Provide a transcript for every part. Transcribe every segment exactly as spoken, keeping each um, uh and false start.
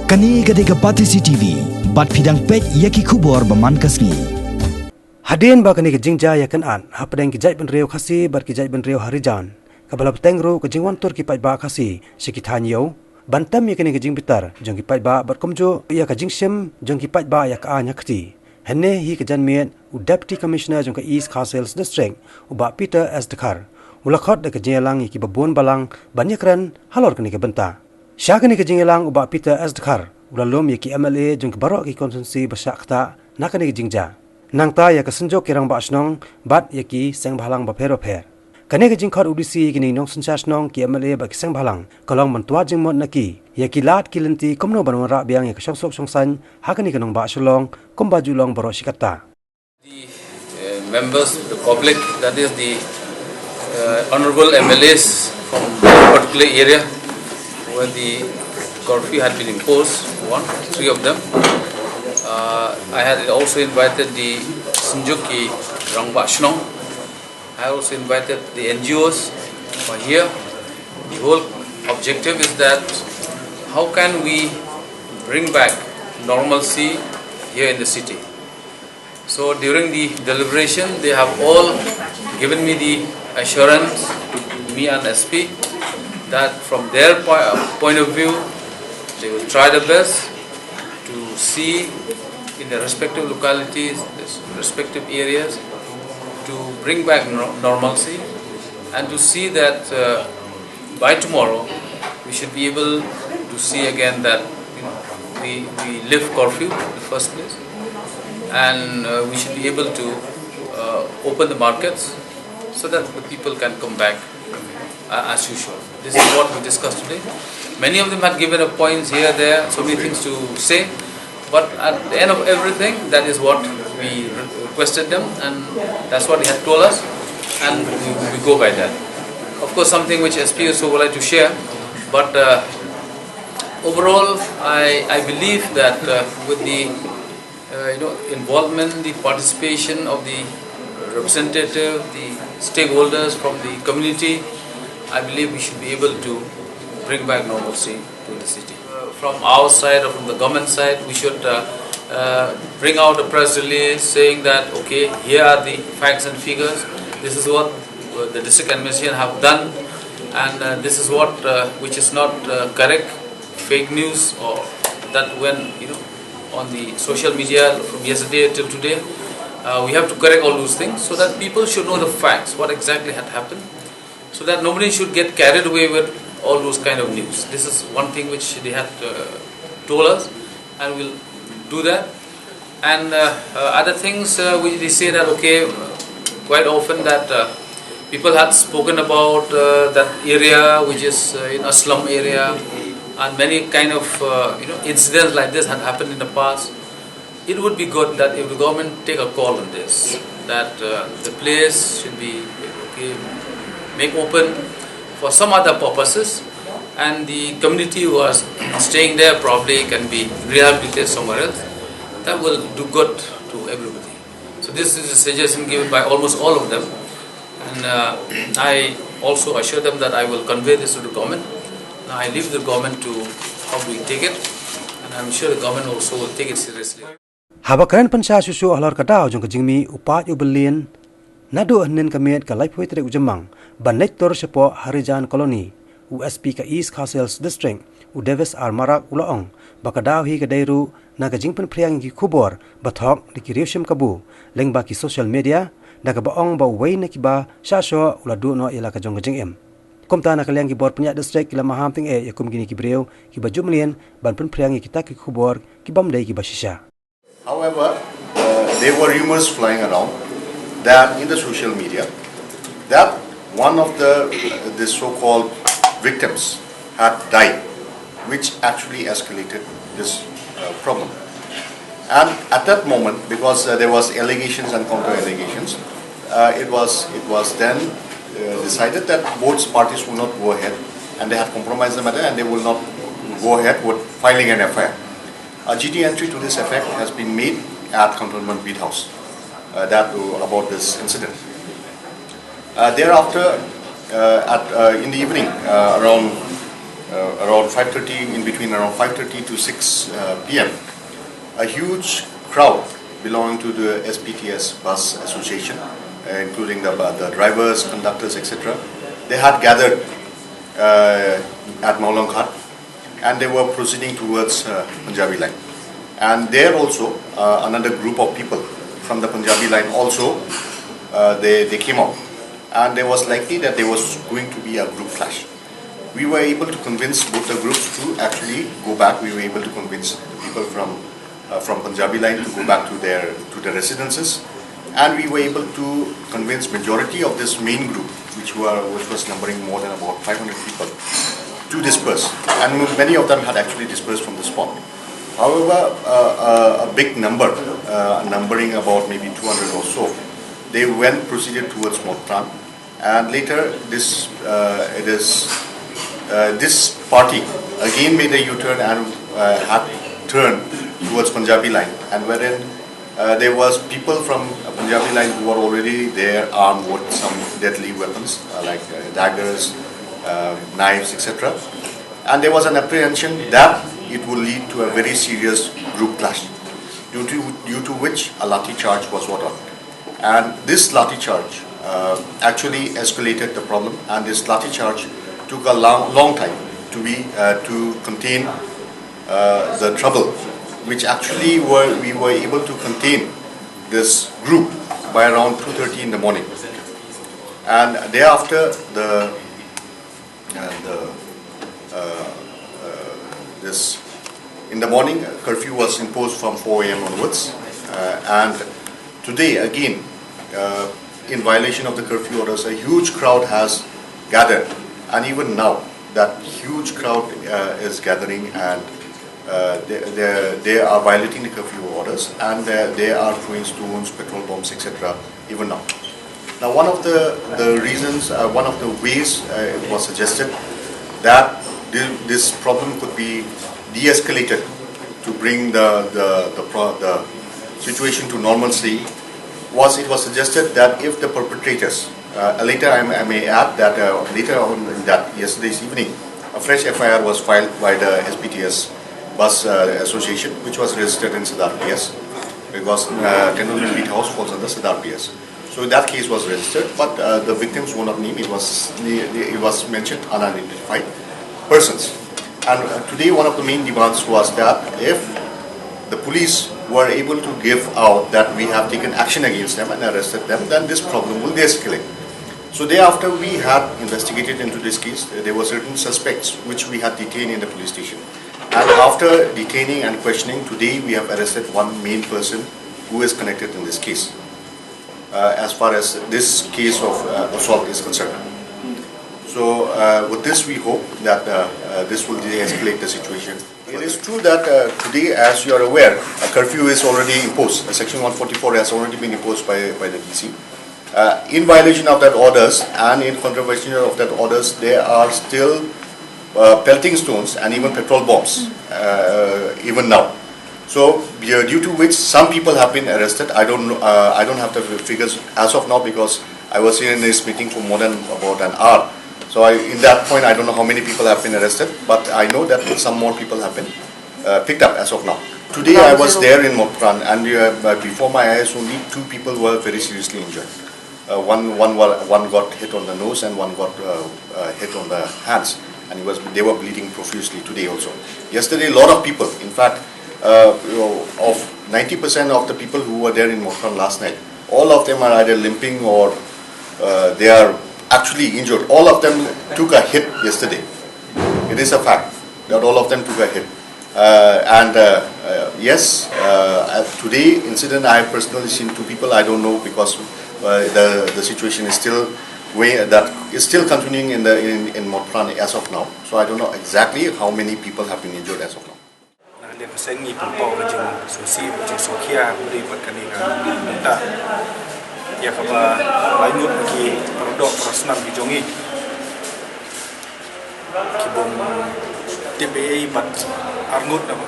Kane ka dei ka Batesi T V, bad phi dang peit ïa ki khubor ba man ka sngi. Hadien ba kane ka jingjia ïa ka nat hapdeng ki jaitbynriew Khasi bad ki jaitbynriew Harijan, kaba la bteng ruh ka jingwan tur ki paidbah Khasi sha ki thaiñ ïew, ban tem ïa kane ka jingbitar jong ki paidbah bad kumjuh ïa ka jingshim jong ki paidbah ïa ka aiñ ha kti. Hynne hi ka janmiet u Deputy Commissioner jong ka East Khasi Hills District, u Bah Peter S Dkhar, u la khot da ka jingïalang ïa ki babun balang ban ïakren halor kane ka bynta. Sha kane ka jingïalang u Bah Peter S Dkhar u la lum ïa ki M L A jong ki baroh ki constituency ba shah ktah na kane ka jingjia, nangta ïa ka Synjuk ki Rangbah Shnong bad ïa ki sengbhalang bapher bapher. Kane ka jingkhot u D C ïa kine ki nongsynshar shnong, ki M L A bad ki sengbhalang ka long ban twad jingmut na ki ïa ki lad ki lynti kumno ban wanrah biang ïa ka shongsuk shongsaiñ ha kane ka nongbah Shillong kumba ju long baroh shi katta. The uh, members, the public, that is the uh, honorable M L As from that particular area where the curfew had been imposed, one, three of them. Uh, I had also invited the Synjuk ki Rangbah Shnong. I also invited the N G Os who are here. The whole objective is that how can we bring back normalcy here in the city? So during the deliberation, they have all given me the assurance, me and S P, that from their po- point of view, they will try their best to see in the respective localities, the respective areas, to bring back nor- normalcy and to see that uh, by tomorrow we should be able to see again that you know, we, we lift curfew in the first place, and uh, we should be able to uh, open the markets so that the people can come back uh, as usual. This is what we discussed today. Many of them had given up points here, there, so many things to say. But at the end of everything, that is what we requested them, and that's what they had told us, and we, we go by that. Of course, something which S P also would like to share, but uh, overall, I, I believe that uh, with the uh, you know, involvement, the participation of the representative, the stakeholders from the community, I believe we should be able to bring back normalcy to the city. Uh, from our side or from the government side, we should uh, uh, bring out a press release saying that, okay, here are the facts and figures. This is what uh, the district administration have done, and uh, this is what uh, which is not uh, correct, fake news, or that when you know on the social media from yesterday till today. Uh, we have to correct all those things so that people should know the facts, what exactly had happened, so that nobody should get carried away with all those kind of news. This is one thing which they had uh, told us, and we'll do that. And uh, uh, other things uh, which they say that, okay, quite often that uh, people had spoken about uh, that area which is uh, in a slum area, and many kind of uh, you know incidents like this had happened in the past. It would be good that if the government take a call on this, that uh, the place should be, okay, make open for some other purposes, and the community who are staying there probably can be rehabilitated somewhere else. That will do good to everybody. So this is a suggestion given by almost all of them, and uh, I also assure them that I will convey this to the government. Now I leave the government to how do we take it, and I'm sure the government also will take it seriously. Haba kren pynshai shuh shuh halor ka daw jong ka jingmih u paid u byllian naduh hynnin ka miet ka laiphew tarik u Jymmang ban leit tur shapoh Harijan Colony, u S P ka East Khasi Hills District, u Davis R Marak, u la ong ba ka daw hi ka dei ruh na ka jingpynphriang ïa ki khubor ba thok da ki riewshim kabu lyngba ki social media, da kaba ong ba uwei na kiba shah shoh u la duh noh ïa la ka jong ka jingim. Kumta na ka liang ki bor pynïaid district ki la maham tyngeh ïa kum kine ki briew kiba ju mlien ban pynphriang ïa kita ki khubor ki bym dei kiba shisha. However, uh, there were rumors flying around that in the social media that one of the, the so-called victims had died, which actually escalated this uh, problem. And at that moment, because uh, there was allegations and counter allegations, uh, it was it was then uh, decided that both parties will not go ahead, and they had compromised the matter, and they will not go ahead with filing an F I R. A G D entry to this effect has been made at Cantonment Beat House. Uh, that uh, about this incident. Uh, thereafter, uh, at, uh, in the evening, uh, around Uh, around five thirty, in between around five thirty to six uh, p m, a huge crowd belonging to the S P T S Bus Association, uh, including the, the drivers, conductors, et cetera, they had gathered uh, at Mawlong Ghat, and they were proceeding towards uh, Punjabi line. And there also, uh, another group of people from the Punjabi line also, uh, they, they came out. And there was likely that there was going to be a group clash. We were able to convince both the groups to actually go back. We were able to convince the people from uh, from Punjabi line to go back to their to their residences, and we were able to convince majority of this main group, which were which was numbering more than about five hundred people, to disperse, and many of them had actually dispersed from the spot. However, uh, a, a big number, uh, numbering about maybe two hundred or so, they went proceeded towards Motran, and later this uh, it is uh, this party again made a U-turn and uh, had turned towards Punjabi line, and wherein uh, there was people from Punjabi line who were already there armed with some deadly weapons uh, like uh, daggers, uh, knives, et cetera. And there was an apprehension that it will lead to a very serious group clash, due to, due to which a lathi charge was brought on. And this lathi charge uh, actually escalated the problem, and this lathi charge took a long, long time to be uh, to contain uh, the trouble, which actually were, we were able to contain this group by around two thirty in the morning. And thereafter, the and uh, uh, uh, this in the morning, uh, curfew was imposed from four a m onwards. Uh, and today, again, uh, in violation of the curfew orders, a huge crowd has gathered. And even now, that huge crowd uh, is gathering, and uh, they, they, they are violating the curfew orders, and they, they are throwing stones, petrol bombs, et cetera, even now. Now, one of the, the reasons, uh, one of the ways uh, it was suggested that thi- this problem could be de-escalated to bring the, the, the, pro- the situation to normalcy was, it was suggested that if the perpetrators, uh, later I, I may add that uh, later on in that yesterday's evening, a fresh F I R was filed by the S P T S Bus uh, Association, which was registered in Sadar P S, because uh, Cantonment Beat House falls under Sadar P S. So that case was registered, but uh, the victims were not named. It was it was mentioned unidentified persons. And uh, today, one of the main demands was that if the police were able to give out that we have taken action against them and arrested them, then this problem will de-escalate. So thereafter, we had investigated into this case. There were certain suspects which we had detained in the police station. And after detaining and questioning, today we have arrested one main person who is connected in this case, uh, as far as this case of uh, assault is concerned. So, uh, with this, we hope that uh, uh, this will de-escalate the situation. It is true that uh, today, as you are aware, a curfew is already imposed. A Section one forty-four has already been imposed by, by the D C. Uh, in violation of that orders and in contravention of that orders, there are still uh, pelting stones and even petrol bombs, uh, even now. So, uh, due to which some people have been arrested. I don't know, uh, I don't have the figures as of now because I was here in this meeting for more than about an hour. So, I, in that point, I don't know how many people have been arrested, but I know that some more people have been uh, picked up as of now. Today, I was there in Motran, and uh, before my eyes, only two people were very seriously injured. Uh, one, one, wa- one got hit on the nose, and one got uh, uh, hit on the hands, and he was, they were bleeding profusely today also. Yesterday, a lot of people, in fact, uh, of ninety percent of the people who were there in Motran last night, all of them are either limping or uh, they are actually injured. All of them took a hit yesterday. It is a fact that all of them took a hit. Uh, and uh, uh, yes, uh, uh, today incident I have personally seen two people. I don't know because uh, the the situation is still way that is still continuing in the in in Motran as of now. So I don't know exactly how many people have been injured as of now. Na ka liang ka seng ngi pynpaw ka jingsngewsih, ka jingsngewkhia, bad ka dei bad kane ka bynta. Ïa kaba lai ngut ki para doh para snam ki jong ngi ki bym tip ei ei bad arngut na ba.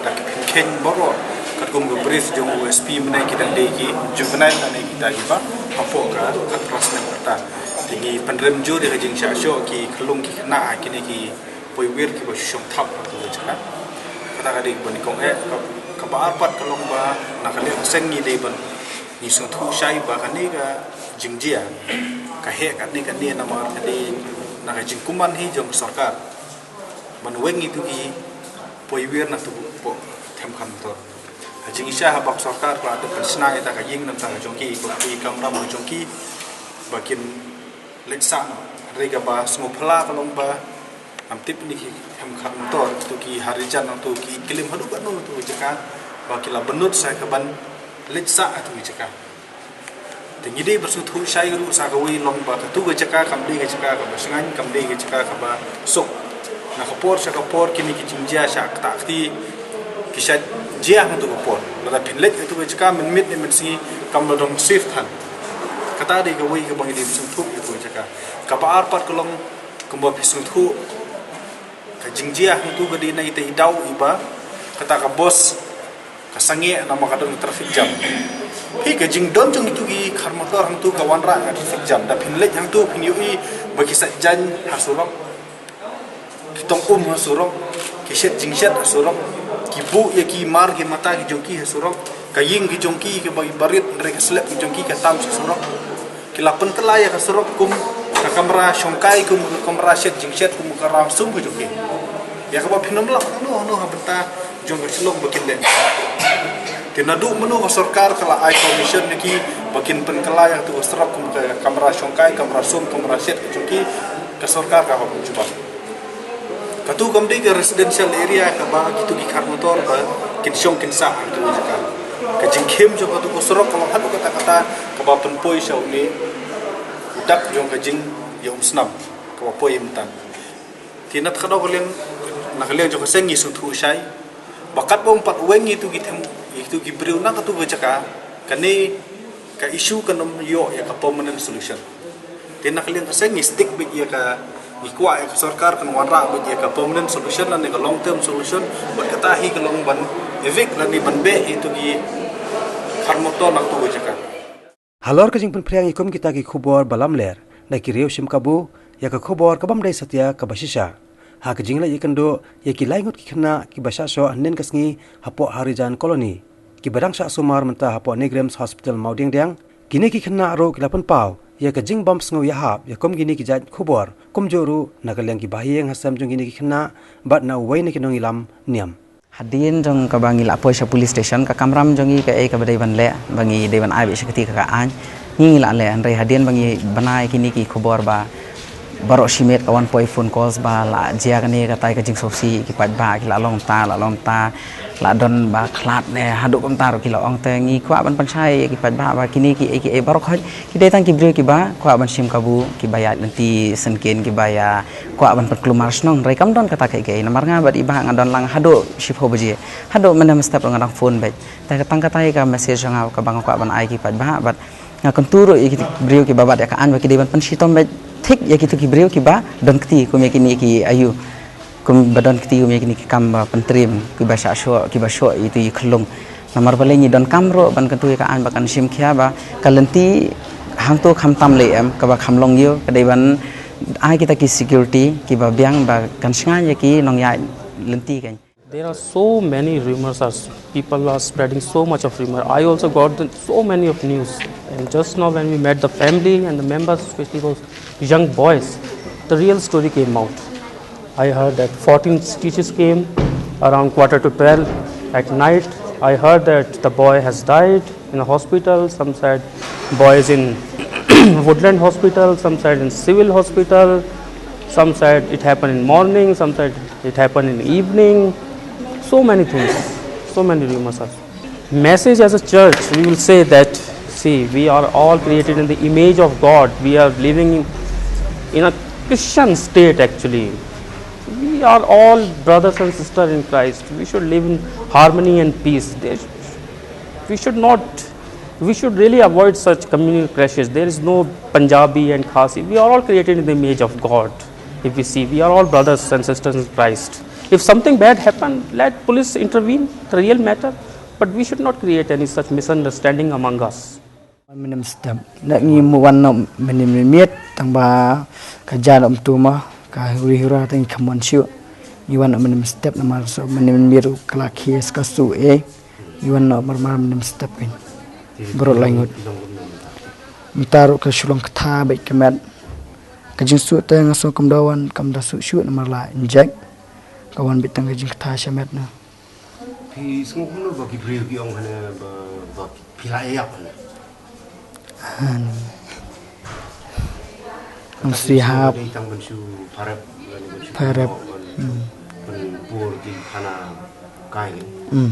Da ki pynkheiñ baroh katkum ka brief jong u S P mynne ki dang dei ki juvenile lane kita kiba hapoh ka khatphra snem kata. Te ngi pynrem jur ïa ka jingshah shoh ki khyllung ki khynnah ha kine ki poiwir kiba shu shong thap ha katu ka jaka. Kata ka dei kaba nyngkong eh, ka, kaba ar pat ka long ba na ka liang ka seng ngi dei ban, ngi sngewthuh shai ba kane ka jingjia ka heh katne katne namar ka dei na ka jingkuman hi jong ka sorkar ban weng ïa kito ki poiwir na katu ka pok them khar motor. Ha jingshisha haba ka sorkar ka la dep pynshna ïa kata ka ïing na bynta ka jong ki, ba ki kamram ka jong ki ba kin leit sah noh. Hynrei kaba sngewphylla ka long ba ngam tip ne ki them khar motor, kito ki harijan, kito ki klim haduh katno katu ka jaka ba ki la bynnud sa ka ban leit sah katu ka jaka. Te ngi dei ban sngewthuh shai ruh sa kawei, long ba katu ka jaka kam dei ka jaka kaba shngaiñ, kam dei ka jaka kaba suk. Na ka por sha ka por kine ki jingjia shah ktah kti ki shait jia ha katu ka por. Lada phin leit ha katu ka jaka mynmiet ne mynsngi kam la don safe than. Kata dei kawei kaba ngi dei ban sngewthuh ïa katu ka jaka. Kaba ar pat ka long kumba phi sngewthuh, ka jingjia hangtu ka dei na ita i daw iba kata ka bos ka sangeh namar ka don traffic jam. Phi, ka jingdon jong itu ki khar motor hangtu ka wanrah ka traffic jam. Da phin leit hangtu phin ïohi ba ki sait jaiñ ha surok, ki tong um ha surok, ki shet jingshet ha surok, ki buh ïa ki mar ki mata ki jong ki ha surok, ka ïing ki jong ki kiba i barit, hynrei ka slep ki jong ki ka tam sha surok. Ki la pynkylla ïa ka surok kum ka kamra shongkai, kum ka kamra shet jingshet, kum ka kamra sum ka jong ki. Ïa kaba phin ym lah hangno hangno ha bynta jong ka shnong ba kin leh. Te naduh mynno ka sorkar ka la ai permission ïa ki ba kin pynkylla ïa katu ka surok kum ka kamra shongkai, kamra sum, kamra shet ka jong ki, ka sorkar ka hok jubab. Katu kam dei ka residential area kaba kitu ki khar motor ba kin shong kin sah ha katu ka jaka. Ka jingkhim jong katu ka surok ka long haduh katta katta kaba pynpoi sha une u dak jong ka jingïaumsnam kaba poi mynta. Te na kata ka daw ka liang, na ka liang jong ka seng ngi sngewthuh shai ba katba ym pat weng ïa kitu ki them, ïa kitu ki briew na katu ka jaka, kane ka issue kan ym ïoh ïa ka permanent solution. Te na ka liang ka seng ngi stick beit ïa ka, ngi kwah ïa ka sorkar kan wanrah beit ïa ka permanent solution lane ka long term solution. Bad kata hi ka long ban evict lane ban beh ïa kitu ki khar motor na katu ka jaka. Halor ka jingpynphriang ïa kum kita ki khubor ba lamler da ki riew shim kabu ïa ka khubor ka bym dei satia kaba shisha. Ha ka jingleit ïakynduh ïa ki lai ngut ki khynnah kiba shah shoh hynnin ka sngi hapoh Harijan Colony, kiba dang shah sumar mynta hapoh NEIGRIHMS Hospital Mawdiangdiang, kine ki khynnah ruh ki la pynpaw ïa ka jingbym sngew ïahap ïa kum kine ki jait khubor, kumjuh ruh na ka liang ki bahaïing hasem jong kine ki khynnah bad na uwei na ki nongïalam niam. Hadien jong kaba ngi la poi sha police station, ka kamram jong ngi kaei kaba dei ban leh, ba ngi dei ban ai beit sha kti ka, ka aiñ, ngi, ngi la leh. Hynrei hadien ba ngi bna ïa kine ki khubor ba baroh shi miet ka wan poi phone calls ba la jia kane katai ka jingsngewsih, ki paidbah ki la long kumta, la long kumta, la don ba khlad ne haduh kumta ruh ki la ong. Te ngi kwah ban pynshai ïa ki paidbah ba kine kiei kiei baroh khoit ki dei tang ki briew kiba kwah ban shim kabu, kiba ïaid lynti syngkien, kiba ïa kwah ban pynkulmar shnong. Hynrei kam don kata kaei kaei, namar nga bad i bah nga don lang haduh shiphew baje, haduh mynne mynstep ruh nga dang phone beit. Te tang katai ka message jong nga kaba nga kwah ban ai ki paidbah, bad nga kyntu ruh ïa ki briew kiba bat ïa ka aiñ ba ki dei ban pynshitom beit thik ïa kitu ki briew kiba don kti kum ïa kine ki aiu, kum ba don kti kum ïa kine ki kam ba pyntriem, kiba shah shoh, kiba shoh ïa itu i khyllung. Namar balei ngi donkam ruh ban kyntu ïa ka aiñ ba kan shim khia ba ka lynti hangto kham tam lei em, kaba kham long ïew, ka dei ban ai kita ki security kiba biang ba kan shngaiñ ïa ki nongïaid lynti kan. There are so many rumors, are, people are spreading so much of rumor. I also got the, so many of news. And just now when we met the family and the members, especially those young boys, the real story came out. I heard that fourteen stitches came around quarter to twelve at night. I heard that the boy has died in a hospital. Some said boy is in Woodland Hospital. Some said in civil hospital. Some said it happened in morning. Some said it happened in evening. So many things. So many rumors are. Message as a church, we will say that, see, we are all created in the image of God. We are living in, in a Christian state, actually. We are all brothers and sisters in Christ. We should live in harmony and peace. There, we should not, we should really avoid such communal clashes. There is no Punjabi and Khasi. We are all created in the image of God. If we see, we are all brothers and sisters in Christ. If something bad happened, let police intervene, the real matter. But we should not create any such misunderstanding among us. Wan mynne mynstep, na ngi wan noh mynne mynmiet. Ba ka ja na um tu ma ka huri hura tang ka mon shu. Iwan na menem step na mar so menem miru kala kies ka su e. Iwan na mar mar menem step in. Bro langut. Mitaru ka shulong kata baik kemet. Ka jingsu te nga so kam dawan kam da su shu na mar la injek. Ka wan bitang ka jingkata shamet na. Phi sngew kumno ba ki briew ki ong hane ba ba phi la ïap hane? Han. Ang sri hap. Dei tang ban shu parep ban shu parep. Ban pur ki khana kai. Hmm.